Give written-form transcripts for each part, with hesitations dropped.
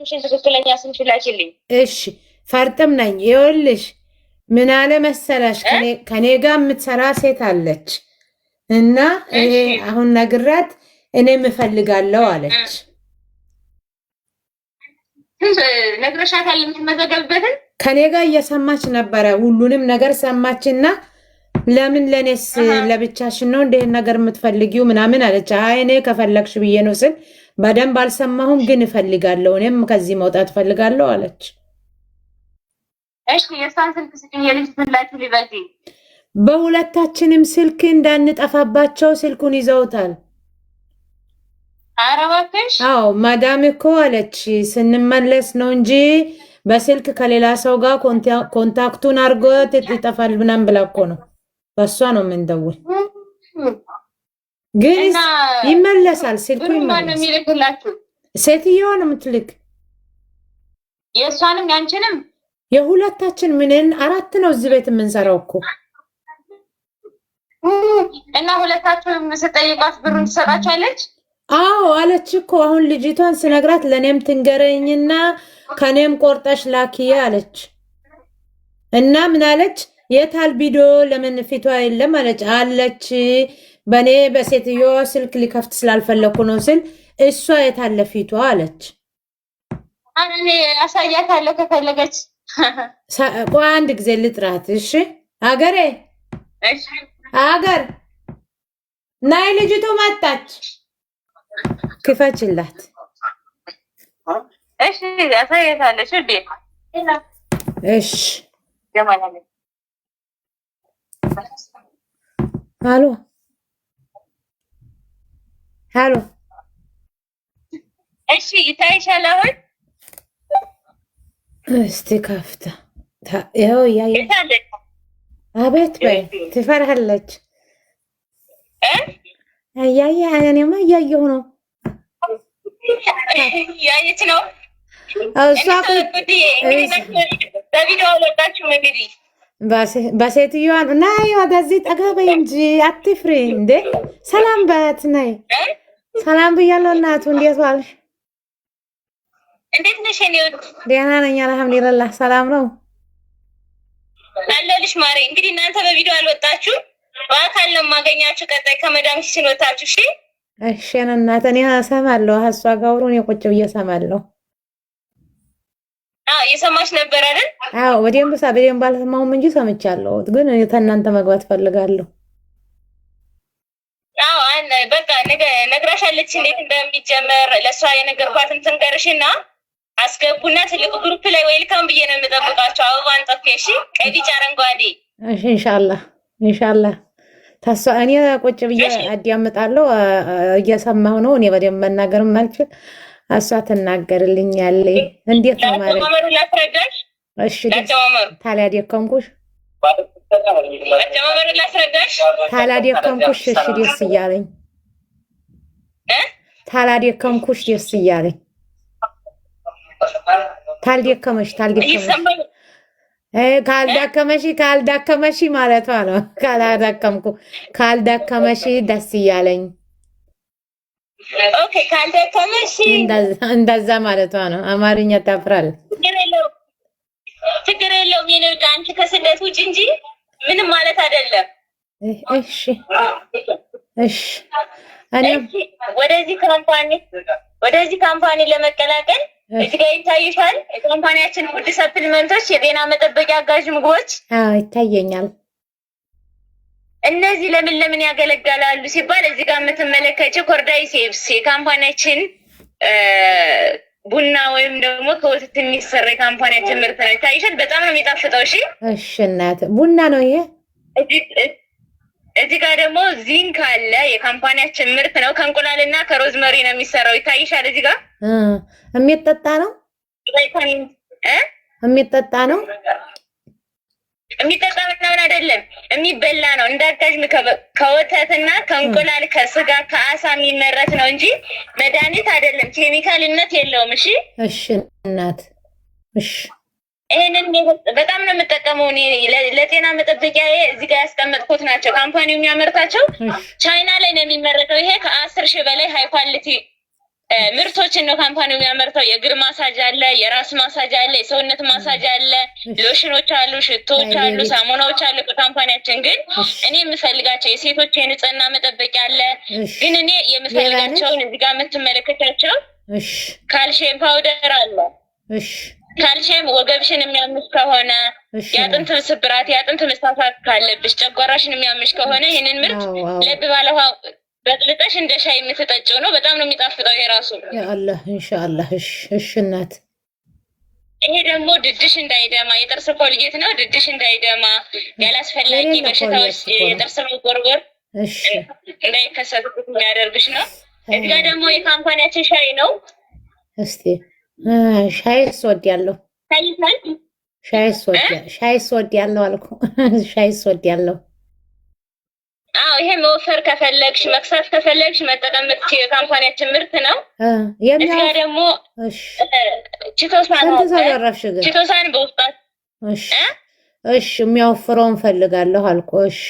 ስምሽን ትክክለኛ ስምሽን ላኪልኝ። እሺ ፈርጥም ነኝ። ይኸውልሽ ምን አለ መሰለሽ ከኔ ጋር የምትሰራ ሴት አለች እና ይሄ አሁን ነግራት እኔም እፈልጋለሁ አለች። ነግረሻታል የምትመዘገብበትን? ከኔ ጋር እየሰማች ነበረ። ሁሉንም ነገር ሰማችና ለምን ለእኔስ ለብቻሽን ነው እንደ ነገር የምትፈልጊው ምናምን አለች። አይ እኔ ከፈለግሽ ብዬ ነው ስል በደንብ አልሰማሁም፣ ግን እፈልጋለሁ፣ እኔም ከዚህ መውጣት እፈልጋለሁ አለች። እሺ የእሷን ስልክ ስጭኝ፣ የልጅቱን ላኪልኝ በዚህ። በሁለታችንም ስልክ እንዳንጠፋባቸው ስልኩን ይዘውታል። ኧረ እባክሽ። አዎ ማዳም እኮ አለች ስንመለስ ነው እንጂ በስልክ ከሌላ ሰው ጋር contact ኡን አድርጎ ይጠፋል ምናምን ብላ እኮ ነው። በእሷ ነው የምንደውል፣ ግን ይመለሳል፣ ስልኩ ይመለሳል። የሚልክላችሁ? ሴትየዋ ነው የምትልክ። የእሷንም ያንቺንም? የሁለታችን ምንን አራት ነው እዚህ ቤት የምንሰራው እኮ። እና ሁለታችሁም ስጠይቋት ብሩን ትሰጣችኋለች? አዎ አለች እኮ። አሁን ልጅቷን ስነግራት ለእኔም ትንገረኝና ከኔም ቆርጠሽ ላኪ አለች። እና ምን አለች? የታል ቪዲዮ ለምን ፊቷ የለም አለች። አለች በእኔ በሴትዮዋ ስልክ ሊከፍት ስላልፈለኩ ነው ስል እሷ የታለ ፊቷ አለች። እኔ አሳያታለሁ ከፈለገች። ቆይ አንድ ጊዜ ልጥራት። እሺ አገሬ አገር ናይ ልጅቱ መጣች። ክፈችላት። እሺ አሳያታለሁ። እሺ ሃሎ ሃሎ። እሺ ይታይሻል አሁን? እስቲ ከፍታ ይኸው እያየ አቤት በይ። ትፈራለች። እያየ እኔማ እያየሁ ነው። እያየች ነው። እሷ በቪዲዮ አልወጣችሁም እንግዲህ በሴትዮዋ ነይ ወደዚህ ጠጋ በይ እንጂ አትፍሪ እንዴ። ሰላም በያት ነይ። ሰላም ብያለሁ እናቱ። እንዴት ዋልሽ? እንዴት ነሽ? ደህና ነኝ አልሐምዱሊላህ። ሰላም ነው አለሁልሽ ማሬ። እንግዲህ እናንተ በቪዲዮ አልወጣችሁ በአካል ነው የማገኛችሁ። ቀጣይ ከመዳም kitchen ወጣችሁ። እሺ እሺ እናት፣ እኔ እሰማለሁ። እሷ ጋር አውሩ፣ እኔ ቁጭ ብዬ እሰማለሁ። አዎ እየሰማሽ ነበር አይደል? አዎ በደንብ በደንብ አልሰማሁም እንጂ ሰምቻለሁ። ግን እኔ ከእናንተ መግባት ፈልጋለሁ። አዎ በቃ ነግራሻለች እንዴት እንደሚጀመር። ለእሷ የነገርኳትን ትንገርሽና አስገቡና ትልቁ group ላይ welcome ብዬ ነው የምጠብቃቸው። አበባ አንጠፌ። እሺ ቀይ፣ ቢጫ፣ አረንጓዴ። እሺ ኢንሻአላህ ኢንሻአላህ። ታሷ እኔ ቁጭ ብዬ አዳምጣለሁ። እየሰማሁ ነው። እኔ በደንብ መናገርም አልችል፣ እሷ ትናገርልኛለች። እንዴት ነው ማለት? አጀማመሩ ላስረዳሽ። እሺ ታላደከምኩሽ፣ አጀማመሩ ላስረዳሽ። ታላደከምኩሽ። እሺ ደስ እያለኝ ታላደከምኩሽ፣ ደስ እያለኝ ታልደከመሽ ታልደከመሽ ካልዳከመሽ ካልዳከመሽ ማለቷ ነው። ካላዳከምኩ ካልዳከመሽ ደስ እያለኝ okay፣ ካልደከመሽ እንደዛ ማለቷ ነው። አማርኛ ታፍራል። ችግር የለውም የኔ ውድ፣ አንቺ ከስደት ውጭ እንጂ ምንም ማለት አይደለም። እሺ እሺ። እኔም ወደዚህ company ለመቀላቀል እዚህ ጋር ይታይሻል። የ company ያችን ውድ supplement ኦች፣ የጤና መጠበቂያ አጋዥ ምግቦች ይታየኛል። እነዚህ ለምን ለምን ያገለግላሉ ሲባል እዚህ ጋር የምትመለከችው cordyceps የ company ያችን ቡና ወይም ደግሞ ከወተት የሚሰራ የ company ያችን ምርት ነው። ይታይሻል። በጣም ነው የሚጣፍጠው። እሺ እሺ እናት፣ ቡና ነው ይሄ። እዚህ ጋር ደግሞ ዚንክ አለ። የ company ያችን ምርት ነው። ከእንቁላልና ከ rosemary ነው የሚሰራው። ይታይሻል። እዚህ ጋር የሚጠጣ ነው የሚጠጣ ነው የሚጠጣ ምናምን አይደለም፣ የሚበላ ነው። እንዳጋዥ ከወተትና ከእንቁላል ከስጋ ከአሳ የሚመረት ነው እንጂ መድኃኒት አይደለም። ኬሚካልነት የለውም። እሺ እሺ እናት እሺ። ይሄንን በጣም ነው የምጠቀመው እኔ ለጤና መጠበቂያ እዚህ ጋር ያስቀመጥኩት ናቸው። company ው የሚያመርታቸው ቻይና ላይ ነው የሚመረተው። ይሄ ከ10,000 በላይ high quality ምርቶችን ነው company ው የሚያመርተው። የእግር ማሳጅ አለ፣ የራስ ማሳጅ አለ፣ የሰውነት ማሳጅ አለ፣ ሎሽኖች አሉ፣ ሽቶዎች አሉ፣ ሳሙናዎች አሉ። ከ company ያችን ግን እኔ የምፈልጋቸው የሴቶች የንጽህና መጠበቂያ አለ። ግን እኔ የምፈልጋቸውን እዚህ ጋር የምትመለከታቸው calcium powder አለ። ካልሽየም ወገብሽን የሚያምሽ ከሆነ፣ የአጥንት ስብራት፣ የአጥንት መሳሳት ካለብሽ፣ ጨጓራሽን የሚያምሽ ከሆነ ይህንን ምርት ለብ ባለ ውሃ በጥብጠሽ እንደ ሻይ የምትጠጪው ነው። በጣም ነው የሚጣፍጠው ይሄ ራሱ። ያአላህ ኢንሻአላህ። እሺ እሺ እናት። ይሄ ደግሞ ድድሽ እንዳይደማ የጥርስ ኮልጌት ነው። ድድሽ እንዳይደማ፣ ያላስፈላጊ በሽታዎች፣ የጥርስ መጎርጎር እንዳይከሰትበት የሚያደርግሽ ነው። እዚህ ጋር ደግሞ የ company ያችን ሻይ ነው። እስቲ ሻይስ ወዲያለሁ፣ ሻይስ ወዲያለሁ አልኩ። ሻይስ ወዲያለሁ። አዎ፣ ይሄ መወፈር ከፈለግሽ፣ መክሳት ከፈለግሽ መጠቀም የ company ያችን ምርት ነው። እዚህ ጋር ደግሞ chitosan chitosan በውስጣት እሺ፣ የሚያወፍረውን ፈልጋለሁ አልኩ። እሺ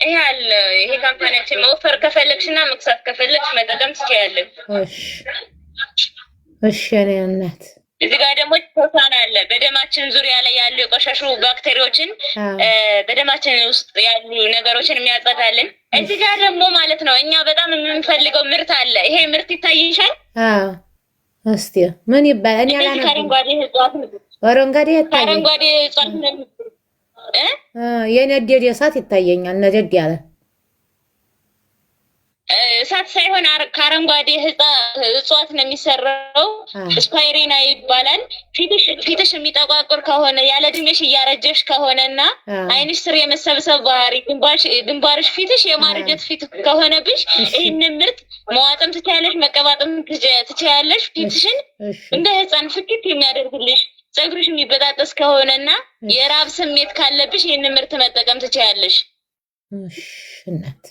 ይሄ አለ። ይሄ company ያችን መወፈር ከፈለግሽ እና መክሳት ከፈለግሽ መጠቀም ትችያለሽ። እሺ እሺ የእኔ እናት። እዚህ ጋር ደግሞ chitosan አለ። በደማችን ዙሪያ ላይ ያሉ የቆሸሹ ባክቴሪዎችን፣ በደማችን ውስጥ ያሉ ነገሮችን የሚያጸዳልን። እዚህ ጋር ደግሞ ማለት ነው እኛ በጣም የምንፈልገው ምርት አለ። ይሄ ምርት ይታይሻል? እስቲ ምን ይባላል? እኔ አላነብም። ከአረንጓዴ እጽዋት፣ አረንጓዴ ይታየኛል። ከአረንጓዴ እጽዋት የነደደ እሳት ይታየኛል። ነደድ ያለ እሳት ሳይሆን ከአረንጓዴ እጽዋት ነው የሚሰራው። Spirulina ይባላል። ፊትሽ የሚጠቋቁር ከሆነ፣ ያለ እድሜሽ እያረጀሽ ከሆነ እና ዓይንሽ ስር የመሰብሰብ ባህሪ፣ ግንባርሽ፣ ፊትሽ የማረጀት ፊት ከሆነብሽ ይህንን ምርት መዋጥም ትችያለሽ፣ መቀባጥም ትችያለሽ። ፊትሽን እንደ ሕፃን ፍክት የሚያደርግልሽ፣ ፀጉርሽ የሚበጣጠስ ከሆነ እና የራብ ስሜት ካለብሽ ይህንን ምርት መጠቀም ትችያለሽ። እሺ እናት፣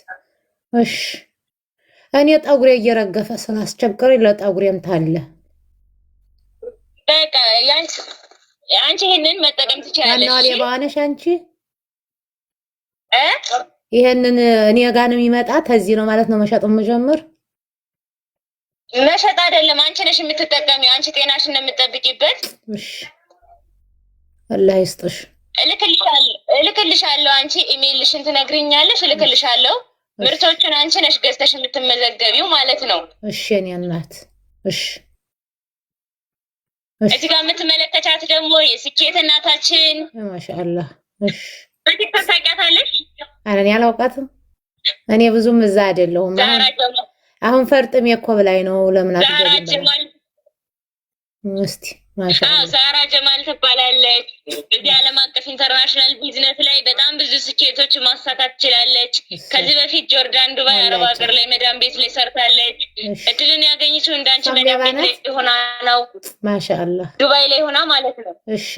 እሺ። እኔ ጠጉሬ እየረገፈ ስላስቸገረኝ ለጠጉሬም ታለ በቃ አንቺ ይሄንን መጠቀም ትችያለሽ። ዋናዋ ሌባዋ ነሽ አንቺ። ይሄንን እኔ ጋር ነው የሚመጣ፣ ተዚህ ነው ማለት ነው መሸጥ የምጀምር። መሸጥ አይደለም፣ አንቺ ነሽ የምትጠቀሚው። አንቺ ጤናሽን ነው የምትጠብቂበት። እሺ፣ አላህ ይስጥሽ። እልክልሻለሁ። አንቺ ኢሜይልሽን ትነግሪኛለሽ፣ እልክልሻለሁ። ምርቶቹን አንቺ ነሽ ገዝተሽ የምትመዘገቢው ማለት ነው። እሺ የእኔ እናት፣ እሺ። እዚህ ጋር የምትመለከቻት ደግሞ የስኬት እናታችን። ማሻአላህ። እሺ። በቲክቶክ ታውቂያታለሽ? ኧረ እኔ አላውቃትም። እኔ ብዙም እዛ አይደለሁም። አሁን ፈርጥሜ እኮ ብላኝ ነው። ለምን አትገቢም? እስቲ ማሻአላህ። ዛራ ጀማል ትባላለች። እዚህ ዓለም አቀፍ international business ላይ በጣም ብዙ ስኬቶች ማሳካት ትችላለች። ከዚህ በፊት ጆርዳን፣ ዱባይ፣ አረብ ሀገር ላይ መዳም ቤት ላይ ሰርታለች። እድልን ያገኘችው እንዳንቺ መዳም ቤት ላይ ሆና ነው። ማሻአላህ። ዱባይ ላይ ሆና ማለት ነው። እሺ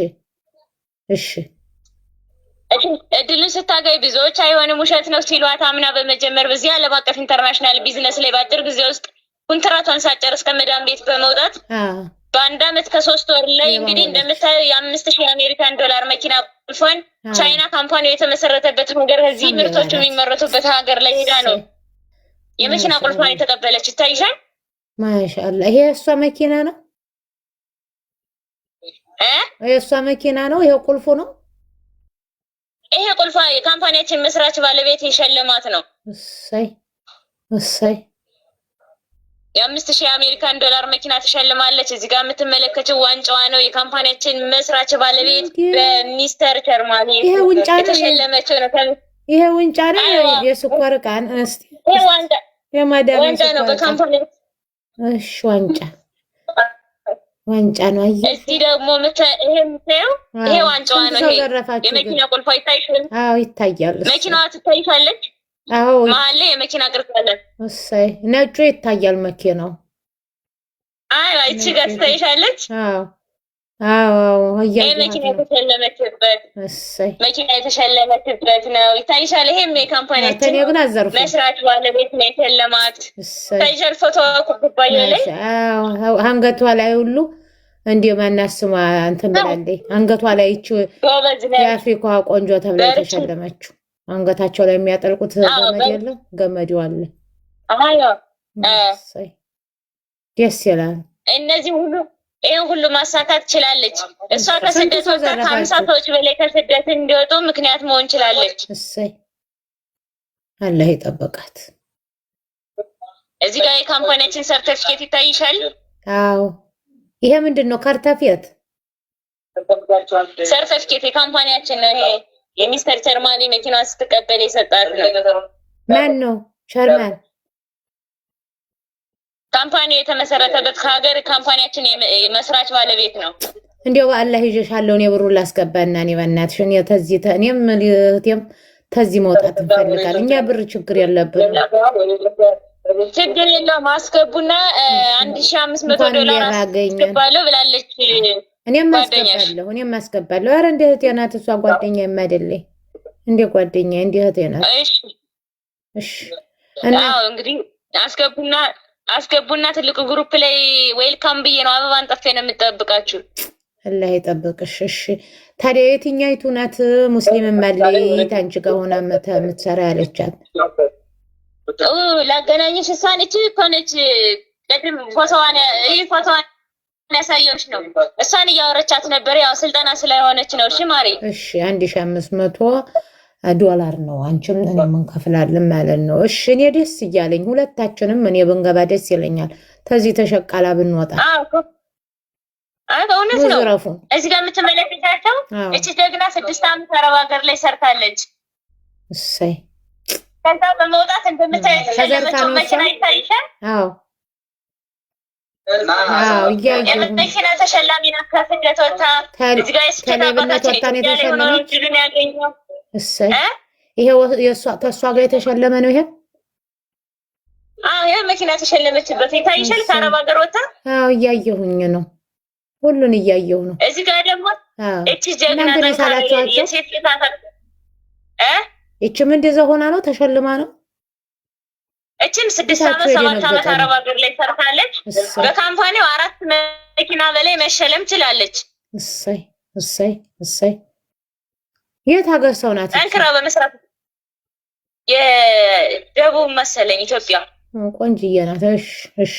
እሺ። እድሉን ስታገኝ ብዙዎች አይሆንም፣ ውሸት ነው ሲሏት አምና በመጀመር በዚህ ዓለም አቀፍ international business ላይ በአጭር ጊዜ ውስጥ ኮንትራቷን ሳትጨርስ ከመዳም ቤት በመውጣት በ1 አመት ከ3 ወር ላይ እንግዲህ እንደምታየው የ5,000 የአሜሪካን ዶላር መኪና ቁልፏን ቻይና company ው የተመሰረተበት ሀገር፣ እዚህ ምርቶቹ የሚመረቱበት ሀገር ላይ ሄዳ ነው የመኪና ቁልፏን የተቀበለች። ይታይሻል። ማሻአላህ። ይሄ የእሷ መኪና ነው። የእሷ መኪና ነው። ይሄ ቁልፉ ነው። ይሄ ቁልፏ የ company ያችን መስራች ባለቤት የሸለማት ነው። እሰይ እሰይ። የ5,000 የአሜሪካን ዶላር መኪና ተሸልማለች። እዚህ ጋር የምትመለከችው ዋንጫዋ ነው። የ company ያችን መስራች ባለቤት በሚስተር ቸርማኒ የተሸለመችው ነው። ይሄ ውንጫ ነው። የስኳር ዕቃ እስቲ የማዳም ዋንጫ ነው በ company። እሺ፣ ዋንጫ ዋንጫ ነው። አየህ፣ እዚህ ደግሞ ይሄ የምታየው ይሄ ዋንጫዋ ነው። ይሄ የመኪና ቁልፏ ይታይሻል? አዎ ይታያል። መኪናዋ ትታይሻለች? አዎ፣ መሀል ላይ የመኪና ቅርጽ አለ። እሰይ፣ ነጩ ይታያል መኪናው። አይ፣ እቺ ጋር ትታይሻለች? አዎ አዎ፣ ይሄ መኪና የተሸለመችበት እሰይ፣ መኪና የተሸለመችበት ነው። ይታይሻል? ይሄም የ company ያችን ግን አዘርፉ መስራች ባለቤት ነው የሸለማት። ይታይሻል? ፎቶ ኩባያ ላይ። አዎ፣ አንገቷ ላይ ሁሉ እንዲህ ማናት ስሟ እንትን ብላለች። አንገቷ ላይ ይቺ የአፍሪካ ቆንጆ ተብላ የተሸለመችው አንገታቸው ላይ የሚያጠልቁት ገመድ የለም፣ ገመዱ አለ። ደስ ይላል። እነዚህ ሁሉ ይህን ሁሉ ማሳካት ችላለች። እሷ ከስደት ወጥታ ከ50 ሰዎች በላይ ከስደት እንዲወጡ ምክንያት መሆን ችላለች። እሰይ አላህ ይጠብቃት። እዚህ ጋር የ company ያችን ሰርተፊኬት ይታይሻል። አዎ ይሄ ምንድን ነው? ካርታፊየት ሰርተፊኬት የ company ያችን ነው። ይሄ የሚስተር ቸርማኒ መኪና ስትቀበል የሰጣት ነው። ማን ነው chairman? company የተመሰረተበት ከሀገር company ያችን መስራች ባለቤት ነው። እንዲያው በአላህ ይዤሻለሁ። እኔ ብሩን ላስገባና እኔ በእናትሽ እኔ ተዚህ እኔም እህቴም ተዚህ መውጣት እንፈልጋለን። እኛ ብር ችግር የለብንም። ችግር የለውም። አስገቡና $1500 አስገባለሁ ብላለች። እኔም አስገባለሁ፣ እኔም አስገባለሁ። ኧረ እንደ እህቴ ናት እሷ፣ ጓደኛ የማይደለኝ እንደ ጓደኛ እንደ እህቴ ናት። እሺ እሺ። አዎ እንግዲህ አስገቡና አስገቡና ትልቁ group ላይ welcome ብዬ ነው አበባ አንጠፌ ነው የምጠብቃችሁ። አላህ ይጠብቅሽ። እሺ ታዲያ የትኛይቱ ናት ሙስሊም ማለይት አንቺ ጋር ሆና የምትሰራ ያለቻት? ላገናኝሽ። እሷን እቺ እኮ ነች ቅድም ፎቶዋን ይህ ፎቶዋን ያሳየሁሽ ነው። እሷን እያወረቻት ነበር። ያው ስልጠና ስለሆነች ነው። እሺ ማሪ። እሺ $1500 ነው። አንቺም እኔም እንከፍላለን ማለት ነው። እሺ እኔ ደስ እያለኝ ሁለታችንም እኔ ብንገባ ደስ ይለኛል። ተዚህ ተሸቃላ ብንወጣ እውነት ነው። እዚህ ጋር የምትመለከታቸው እቺ ደግና 6 ዓመት አረብ ሀገር ላይ ሰርታለች። እሰይ ከዛ በመውጣት እንደምታየው መኪና ይታይሻል። አዎ አዎ፣ እያየሁ መኪና ተሸላሚ ናት። ከስደት ወጥታ እዚህ ጋር የስኬት አባታችን የተሸለመች ያገኘው እሰይ ይሄ የሷ ተሷ ጋር የተሸለመ ነው። ይሄ አዎ፣ ይሄ መኪና ተሸለመችበት ይታይሻል። ከአረብ ሀገር ወጥታ። አዎ፣ እያየሁኝ ነው። ሁሉን እያየሁ ነው። እዚህ ጋር ደግሞ እቺ ጀግና የሴት እቺም እንደዛ ሆና ነው ተሸልማ ነው። እቺም 6 ዓመት 7 ዓመት አረብ ሀገር ላይ ሰርታለች። በ company ው 4 መኪና በላይ መሸለም ችላለች። እሰይ እሰይ እሰይ። የት ሀገር ሰው ናት? ጠንክራ በመስራት የደቡብ መሰለኝ ኢትዮጵያ። ቆንጅዬ ናት። እሺ እሺ፣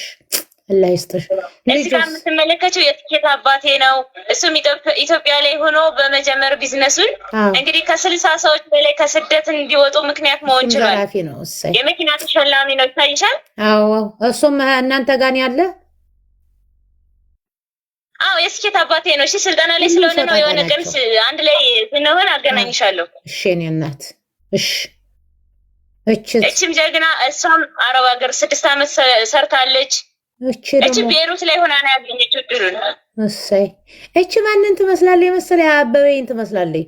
አላህ ይስጥሽ። እዚህ ጋር የምትመለከችው የስኬት አባቴ ነው። እሱም ኢትዮጵያ ላይ ሆኖ በመጀመር ቢዝነሱን እንግዲህ ከ60 ሰዎች በላይ ከስደት እንዲወጡ ምክንያት መሆን ችሏል። የመኪና ተሸላሚ ነው። ይታይሻል። አዎ፣ እሱም እናንተ ጋር ያለ። አዎ፣ የስኬት አባቴ ነው። እሺ፣ ስልጠና ላይ ስለሆነ ነው። የሆነ ቀን አንድ ላይ ስንሆን አገናኝሻለሁ። እሺ፣ የእኔ እናት። እሺ። እቺም ጀግና፣ እሷም አረብ ሀገር 6 ዓመት ሰርታለች። እቺ ቤሩት ላይ ሆና ነው ያገኘችው እድሉን። እሰይ። እቺ ማንን ትመስላለች መሰለኝ? አበበይን ትመስላለች።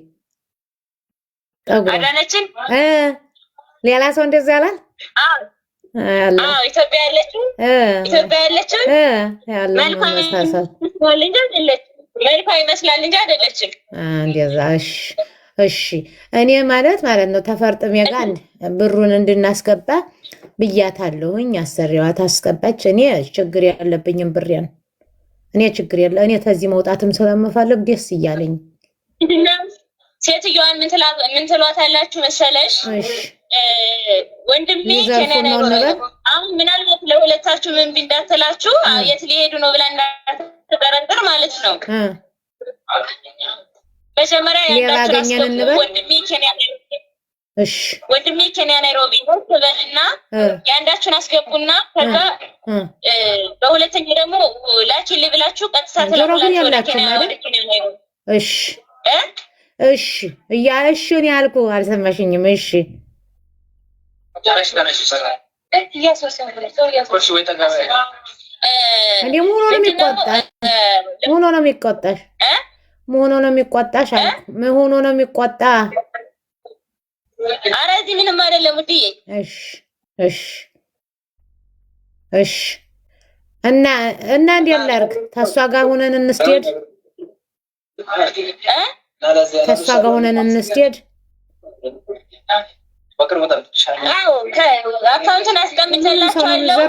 አዳነችን። ሌላ ሰው እንደዛ ያላል? አዎ፣ ኢትዮጵያ ያለችው ኢትዮጵያ ያለችው መልኳ ይመስላል እንጂ አይደለችም። እንደዛ። እሺ እሺ። እኔ ማለት ነው ተፈርጥሜ ጋር ብሩን እንድናስገባ ብያታለሁኝ። አሰሪዋ ታስገባች። እኔ ችግር ያለብኝም ብሬን እኔ ችግር የለ እኔ ተዚህ መውጣትም ስለምፈልግ ደስ እያለኝ። ሴትዮዋን ምን ትሏታላችሁ መሰለሽ? ወንድሜ ኬንያ ናይሮቢ። አሁን ምናልባት ለሁለታችሁ ምን እንዳትላችሁ የት ሊሄዱ ነው ብላ እንዳትጠረጥር ማለት ነው። መጀመሪያ ያንዳችሁ አስገቡ። ወንድሜ ኬንያ እሺ፣ ወንድሜ ኬንያ ናይሮቢ ትበልና የአንዳችሁን አስገቡና ከዛ በሁለተኛ ደግሞ ላኪልኝ ብላችሁ ቀጥታ ትላኩላችሁ ወደ ኬንያ ናይሮቢ። እሺ እሺ፣ እሺ እኔ ያልኩህ አልሰማሽኝም። እሺ እንዴ መሆኑ ነው የሚቆጣሽ? መሆኑ ነው የሚቆጣሽ? መሆኑ ነው የሚቆጣሽ? መሆኑ ነው የሚቆጣ? ኧረ እዚህ ምንም አይደለም ውድዬ። እሺ እሺ እሺ። እና እና እንዴት ላድርግ? ተሷ ጋር ሆነን እንስደድ? ተሷ ጋር ሆነን እንስደድ? አዎ፣ አካውንትን አስቀምጬላችኋለሁ።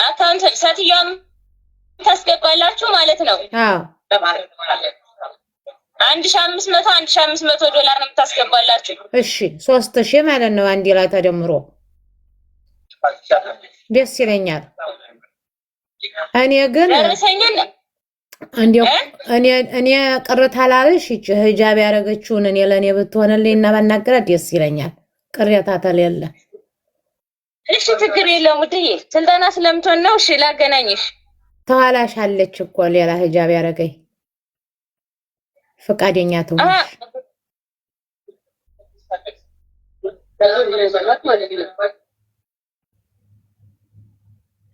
account ሴትዮዋም ታስገባላችሁ ማለት ነው። አዎ 1500 $1500 ነው የምታስገባላችሁ። እሺ 3000 ማለት ነው አንድ ላይ ተደምሮ። ደስ ይለኛል። እኔ ግን ደረሰኝን እንዲያው እኔ ቅርታ ላልሽ ይህች ሂጃብ ያደረገችውን እኔ ለእኔ ብትሆንልኝ እና ባናገራት ደስ ይለኛል። ቅሬታ ተሌለ እሺ፣ ችግር የለውም ውድዬ፣ ስልጠና ስለምትሆን ነው። እሺ፣ ላገናኝሽ። ተኋላሽ አለች እኮ ሌላ ሂጃብ ያደረገኝ ፈቃደኛ ትሆንሽ።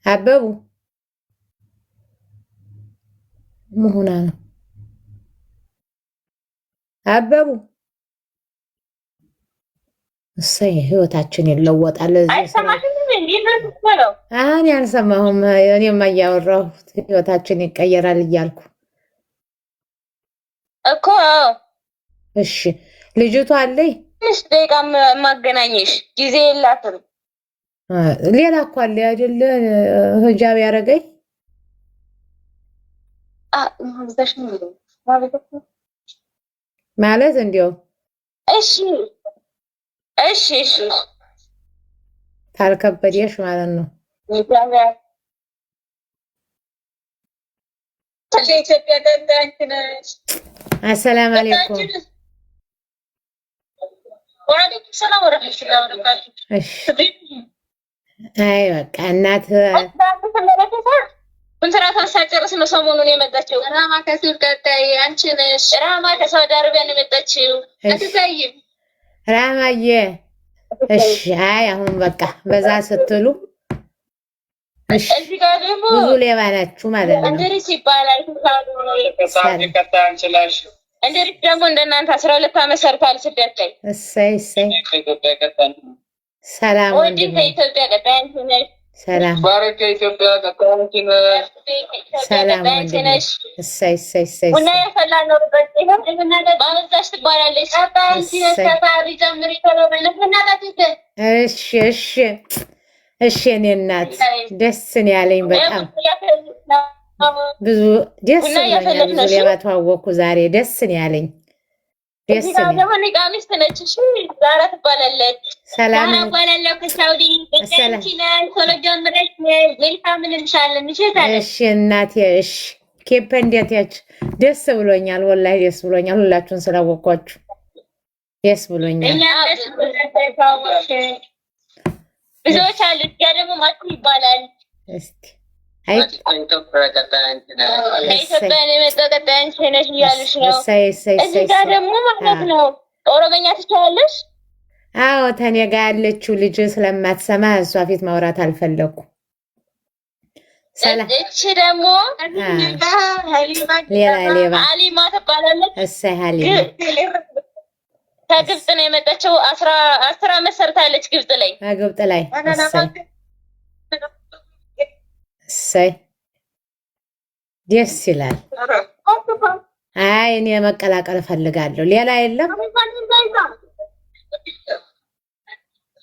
አበቡ መሆና ነው አበቡ። እሰይ ህይወታችን ይለወጣል። እኔ አልሰማሁም። እኔማ እያወራሁት ህይወታችን ይቀየራል እያልኩ እኮ። እሺ ልጅቷ አለኝ። ትንሽ ደቂቃ ማገናኘሽ ጊዜ የላትም። ሌላ እኮ አለ አይደለ? ሂጃብ ያደረገኝ ማለት እንዲያው እሺ እሺ እሺ ታልከበደሽ ማለት ነው። አሰላም አለይኩም። ወአለይኩም ሰላም ወረህመቱላሂ ወበረካቱ። አይ በቃ እናት ኮንትራቷን ሳጨርስ ነው ሰሞኑን የመጣችው። ራማ ከስር ቀጣይ አንቺ ነሽ። ራማ ከሳውዲ አረቢያ ነው የመጣችው። አትታይም ራማዬ። እሺ አይ አሁን በቃ በዛ ስትሉ እሺ፣ እዚህ ጋር ደግሞ ብዙ ሌባ ናችሁ ማለት ነው። እንድሪስ ይባላል። እንድሪስ ደግሞ እንደናንተ 12 ዓመት ሰርቷል ስደት ላይ። እሰይ እሰይ። ሰላም ወንድም ከኢትዮጵያ ቀጣይ አንቺ ነሽ። ሰላም ከኢትዮጵያ ቀጣይ አንቺ ነሽ። ሰላም ወንድሜ። እሰይ እሰይ እሰይ። ቡና ያፈላ ነው። ባበዛሽ ትባላለች። እሺ እሺ እሺ። የእኔ እናት ደስ ነው ያለኝ በጣም ብዙ ደስ ብሎኛል። ብዙ ሌባ ተዋወቅኩ ዛሬ። ደስ ነው ያለኝ። ደስ ነው ደግሞ ኒቃሚስት ነች። እሺ ዛራ ትባላለች። ሰላም ዛራ እባላለሁ ከሳውዲ። ቶሎ ጀምረሽ welcome እንልሻለን። እሺ እሺ እናቴ። እሺ ኬፕ እንዴት ያች ደስ ብሎኛል። ወላሂ ደስ ብሎኛል። ሁላችሁን ስላወኳችሁ ደስ ብሎኛል። ብዙዎች አሉ። ያ ደግሞ ማኩ ይባላል። እስቲ አይ ከኢትዮጵያ ነው የመጣው። ቀጣይ አንቺ ነሽ እያሉሽ ነው። እዚህ ጋር ደግሞ ማለት ነው ኦሮመኛ ትችላለሽ? አዎ ተኔ ጋር ያለችው ልጅ ስለማትሰማ እሷ ፊት ማውራት አልፈለኩም። እቺ ደግሞ ሌላ ሌባ ሀሊማ ትባላለች። እሰይ ሀሊማ ከግብፅ ነው የመጣችው። 10 ዓመት ሰርታለች ግብፅ ላይ ግብፅ ላይ። እሰይ እሰይ ደስ ይላል። አይ እኔ መቀላቀል እፈልጋለሁ። ሌላ የለም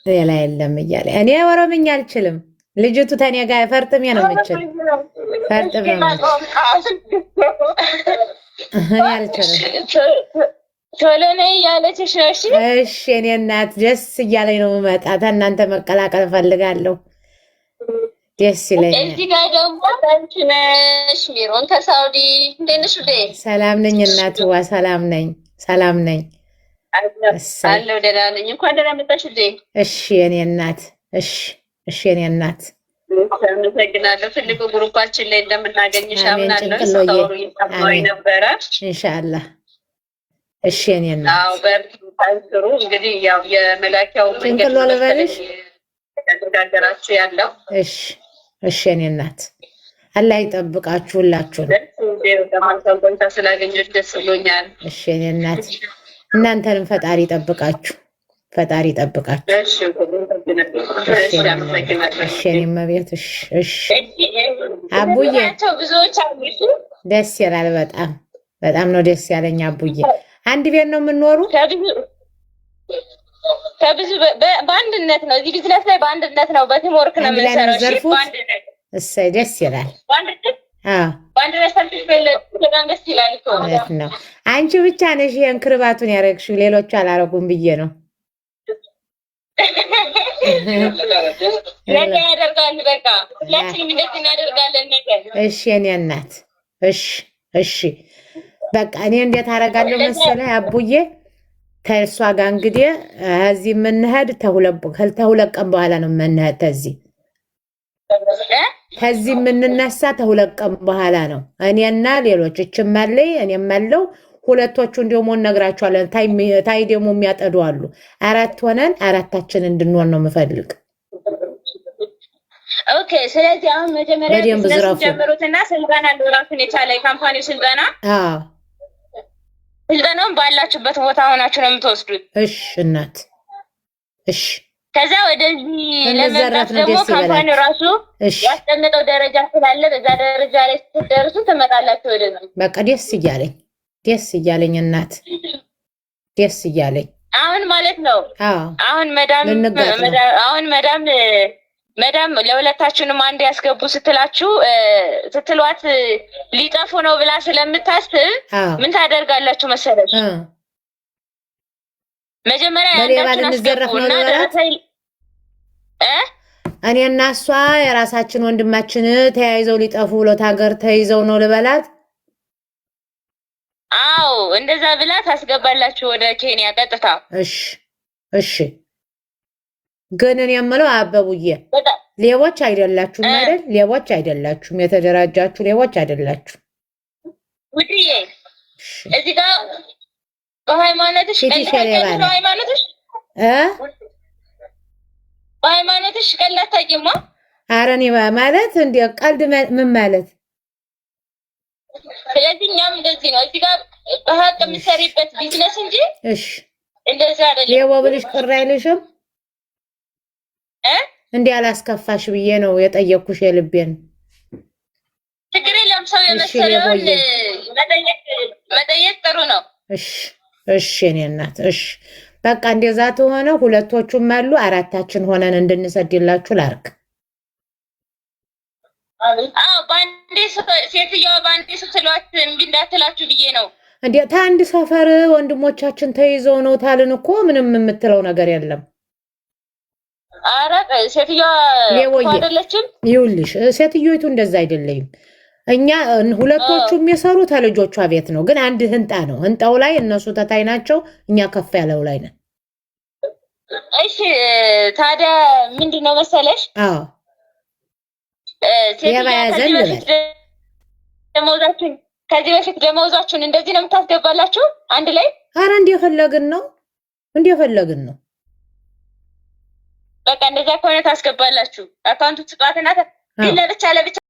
ሌላ የለም እያለ እኔ ኦሮምኛ አልችልም። ልጅቱ ተኔ ጋር ፈርጥሜ ነው የምችል፣ ፈርጥሜ ነው የምችል። እኔ አልችልም። ቶሎ ነይ እያለችሽ ነው። እሺ እሺ፣ እኔ እናት ደስ እያለኝ ነው የምመጣ። ከእናንተ መቀላቀል እፈልጋለሁ። ደስ ይለኛል። እዚህ ጋር ደግሞ አንቺ ነሽ ሚሮን ከሳውዲ። እንዴት ነሽ ውዴ? ሰላም ነኝ እናትዋ፣ ሰላም ነኝ፣ ሰላም ነኝ አለሁ፣ ደህና ነኝ። እንኳን ደህና መጣሽ ውዴ። እሺ የኔ እናት፣ እሺ፣ እሺ የኔ እናት፣ አመሰግናለሁ። ትልቁ ግሩፓችን ላይ እንደምናገኝሽ አምናለሁ። ስታወሩ እየሰማሁኝ ነበረ። ኢንሻአላህ። እሺ የኔ እናት፣ አዎ በርቱ፣ ጠንክሩ። እንግዲህ ያው የመላኪያው መንገድ ጭንቅሎ ልበልሽ ያነጋገራችሁ ያለው። እሺ እሺ የኔ እናት፣ አላህ ይጠብቃችሁ ሁላችሁን። ቆይታ ስላገኘሁሽ ደስ ብሎኛል። እሺ የኔ እናት፣ እናንተንም ፈጣሪ ይጠብቃችሁ፣ ፈጣሪ ይጠብቃችሁ። እሺ የኔ እመቤት፣ እሺ እሺ። አቡዬ ደስ ይላል። በጣም በጣም ነው ደስ ያለኝ አቡዬ። አንድ ቤት ነው የምንኖሩ ከብዙ በአንድነት ነው። እዚህ ቢዝነስ ላይ በአንድነት ነው፣ በ team work ነው የምንሰራው። እሺ በአንድነት። እሰይ ደስ ይላል። በአንድነት ሰርተሽ በጣም ደስ ይላል እኮ። እውነት ነው። አንቺ ብቻ ነሽ ይሄን ክርባቱን ያደረግሽው፣ ሌሎቹ አላረጉም ብዬ ነው። ነገ ያደርጋሉ። በቃ ሁላችንም እንደዚህ እናደርጋለን ነገ። እሺ የኔ እናት፣ እሺ እሺ። በቃ እኔ እንዴት አደርጋለሁ መሰለህ አቡዬ፣ ከእሷ ጋር እንግዲህ እዚህ የምንሄድ ተሁለት ቀን በኋላ ነው የምንሄድ። ተዚህ ከዚህ የምንነሳ ተሁለት ቀን በኋላ ነው። እኔና ሌሎች እችም አለኝ እኔም አለው ሁለቶቹን ደግሞ እነግራቸዋለን። ታይ ደግሞ የሚያጠዱ አሉ። አራት ሆነን አራታችን እንድንሆን ነው የምፈልግ። Okay። ስለዚህ አሁን መጀመሪያ በደንብ ቢዝነሱን ዝረፉ። ጀምሩትና ስልጠና አለው ራሱን የቻለ የ company ው ስልጠና። ስልጠናውን ባላችሁበት ቦታ ሆናችሁ ነው የምትወስዱት። እሺ እናት፣ እሺ። ከዛ ወደዚህ እንዘረፍ ለመምጣት ነው፣ ደግሞ ደስ company ው ይበላችሁ። ራሱ ያስቀመጠው ደረጃ ስላለ በዛ ደረጃ ላይ ስትደርሱ ትመጣላችሁ ወደዚህ። በቃ ደስ እያለኝ፣ ደስ እያለኝ እናት፣ ደስ እያለኝ። አሁን ማለት ነው። አሁን መዳም ልንጋጥ ነው። አሁን መዳም ለሁለታችሁንም አንድ ያስገቡ ስትላችሁ ስትሏት ሊጠፉ ነው ብላ ስለምታስብ ምን ታደርጋላችሁ መሰለሽ? መጀመሪያ በሌባ ያንዳችሁን ልንዘረፍ አስገቡ ነው እና ልበላት? ደረሰኝ እኔ እና እሷ የራሳችን ወንድማችን ተያይዘው ሊጠፉ ብሎት ሀገር ተይዘው ነው ልበላት? አዎ፣ እንደዛ ብላ ታስገባላችሁ ወደ ኬንያ ቀጥታ። እሺ እሺ። ግን እኔ የምለው አበቡዬ በጣም ሌቦች አይደላችሁም አይደል? ሌቦች አይደላችሁም። የተደራጃችሁ ሌቦች አይደላችሁ። ውድዬ፣ እዚህ ጋር በሃይማኖትሽ ፊትሽ ቀልድ የሌባ ታውቂያለሽ? ነው። በሃይማኖትሽ እ በሃይማኖትሽ ቀልድ አታውቂማ? ኧረ እኔ ማለት እንደ ቀልድ ምን ማለት? ስለዚህ እኛም እንደዚህ ነው። እዚህ ጋር በሀቅ የምትሰሪበት ቢዝነስ እንጂ እንደዚህ አይደለም። ሌቦ ብልሽ ቅር አይልሽም? እ እንዲህ አላስከፋሽ ብዬ ነው የጠየቅኩሽ የልቤን። ችግር የለም። ሰው እሺ የመሰለውን ሌቦዬ። መጠየቅ ጥሩ ነው። እሺ እሺ የኔ እናት፣ እሺ። በቃ እንደዛ ተሆነ ሁለቶቹም አሉ፣ አራታችን ሆነን እንድንሰድላችሁ ላርክ። አዎ፣ በአንዴ ሴትዮዋ በአንዴ ስትሏት እምቢ እንዳትላችሁ ብዬ ነው። እንዴ፣ ታንድ ሰፈር ወንድሞቻችን ተይዘው ነው ታልን እኮ ምንም የምትለው ነገር የለም። ኧረ ሴትዮዋ ሌቦዬ እኮ አይደለችም። ይኸውልሽ ሴትዮይቱ እንደዛ አይደለይም። እኛ ሁለቶቹ የሚሰሩ ተልጆቿ ቤት ነው፣ ግን አንድ ህንጣ ነው። ህንጣው ላይ እነሱ ተታይ ናቸው፣ እኛ ከፍ ያለው ላይ ነን። እሺ፣ ታዲያ ምንድን ነው መሰለሽ፣ ሴትዮዋ ሌባ ያዘን ከዚህ በፊት ልበል። ደመወዛችሁን ከዚህ በፊት ደመወዛችሁን እንደዚህ ነው የምታስገባላችሁ አንድ ላይ? አረ እንደፈለግን ነው፣ እንደፈለግን ነው። በቃ እንደዛ ከሆነ ታስገባላችሁ። Account ኡ ስጧትና ግን ለብቻ ለብቻ